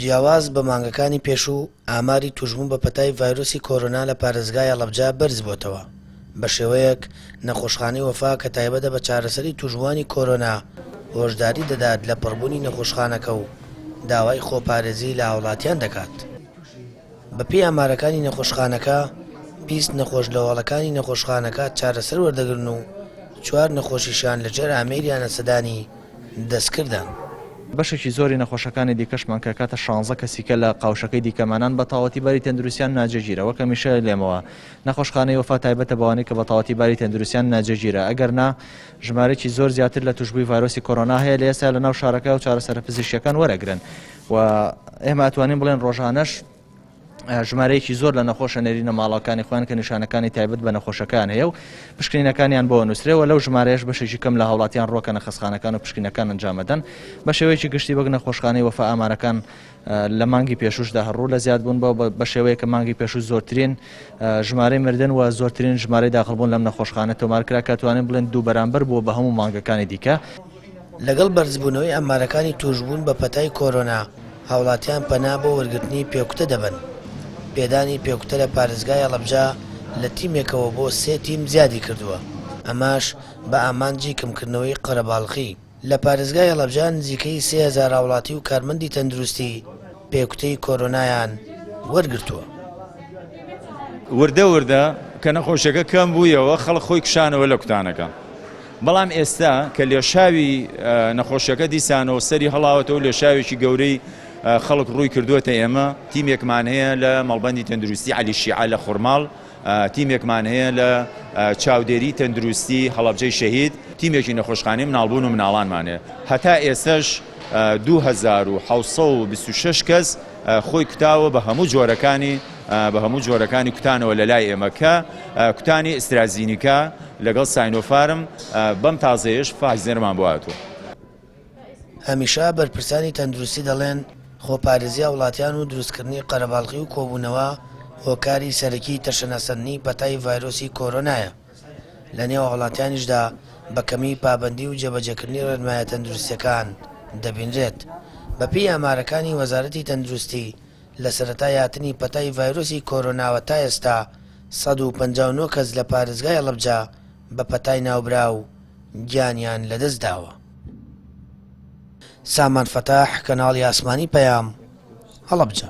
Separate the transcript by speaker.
Speaker 1: جیاواز بە مانگەکانی پێشوو، ئاماری تووشبوون بە پەتای ڤایرۆسی کۆرۆنا لە پارێزگای هەڵەبجە بەرزبۆتەوە، بەشێوەیەک نەخۆشخانەی وەفا کە تایبەتە بە چارەسەری تووشبووانی کۆرۆنا هۆشداری دەدات لە پڕبوونی نەخۆشخانەکە و داوای خۆپارێزی لە هاوڵاتیان دەکات. بەپێی ئامارەکانی نەخۆشخانەکە، 20 نەخۆش لە هۆڵەکانی نەخۆشخانەکە چارەسەر وەردەگرن و چوار نەخۆشیشیان لەژێر ئامێری هەناسەدانی دەستکردان.
Speaker 2: بەشێکی زۆری نەخۆشەکانی دیکەشمان کە ئەکاتە شانزە کەسی کە لە قاوشەکەی دیکەمانان بە تەواوەتی باری تەندروستیان ناجێگیرە وەک هەمیشە لێمەوە نەخۆشخانەی وەفا تایبەتە بەوانەی کە بە تەواوەتی باری تەندروستیان ناجێگیرە ئەگەر نا ژمارەیەکی زۆر زیاتر لە توشبووی ڤایرۆسی کۆرۆنا هەیە لە ئێستا لە ناو شارەکە و چارەسەرە پزیشکیەکان وەرەگرن و ئێمە ئەتوانین بڵێن ڕۆژانەش ژمارەیەکی زۆر لە نەخۆش ئەنێرینە ماڵەکانی خۆیان کە نیشانەکانی تایبەت بە نەخۆشەکەیان هەیە و پشکنینەکانیان بۆ نووسرێەوە لەو ژمارەیەش بەشێکی کەم لە هاوڵاتیان ڕۆکەنە خەسخانەکان و پشکنەکان ئەنجامەدەن بە شێوەیەکی گشتی وەک نەخۆشخانەی وەفا ئامارەکان لە مانگی پێشوشدا هەڕوو لە زیادبوون بە بە شێوەیە کە مانگی پێشوو زۆرترین ژمارەی مردن و زۆرترین ژمارەی داخڵبوون لەم نەخۆشخانە تۆمارکرا کە توانین بڵێن دوو بەرامبەر بووە بە هەموو مانگەکانی دیکە.
Speaker 1: لەگەڵ بەرزبوونەوەی ئامارەکانی تووشبوون بە پەتای کۆرۆنا، هاوڵاتیان پەنا بۆ وەرگرتنی پێکوتە دەبەن. پێدانی پێکوتە لە پارێزگای هەڵەبجە لە تیمێکەوە بۆ سێ تیم زیادی کردووە، ئەمەش بە ئامانجی کەمکردنەوەی قەرەباڵغی. لە پارێزگای هەڵەبجە نزیکەی 3000 هاوڵاتی و کارمەندی تەندروستی پێکوتەی کۆرۆنایان وەرگرتووە.
Speaker 3: وردە وردە کە نەخۆشیەکە کەم بوویەوە خەڵک خۆی کشانەوە لە کوتانەکە. بەڵام ئێستا کە لێشاوی نەخۆشیەکە دیسانەوە سەری هەڵاوەتەوە لێشاوێکی گەورەی خەڵک ڕووی کردووەتە ئێمە تیمێکمان هەیە لە مەڵبەندی تەندروستی عەلی شیعە لە خورماڵ تیمێکمان هەیە لە چاودێری تەندروستی هەڵەبجەی شەهید تیمێکی نەخۆشخانەی مناڵبوون و مناڵانمان هەیە هەتا ئێستش 2726 کەس خۆی کوتاوە بە هەموو جۆرەکانی بە هەموو جۆرەکانی کوتانەوە لە لای ئێمە کە کوتانی ئەسترازینیکا لەگەڵ ساینۆفارم بەم تازەیەش فایزەرمان بۆ هاتووە.
Speaker 1: هەمیشە بەرپرسانی تەندروستی دەڵێن، خۆپارێزی هاوڵاتیان و دروستکردنی قەرەباڵغی و کۆبوونەوە هۆکاری سەرەکی تەشەنەسەندنی پەتای ڤایرۆسی کۆرۆنایە. لەنێو هاوڵاتیانیشدا بە کەمی پابەندی و جێبەجێکردنی ڕێنمایە تەندروستییەکان دەبینرێت. بەپێی ئامارەکانی وەزارەتی تەندروستی، لە سەرەتای هاتنی پەتای ڤایرۆسی کۆرۆناوە تا ئێستا 159 کەس لە پارێزگای هەڵەبجە بە پەتای ناوبراو گیانیان لەدەستداوە. سامان فەتاح، کەناڵی ئاسمانی پەیام، هەڵەبجە.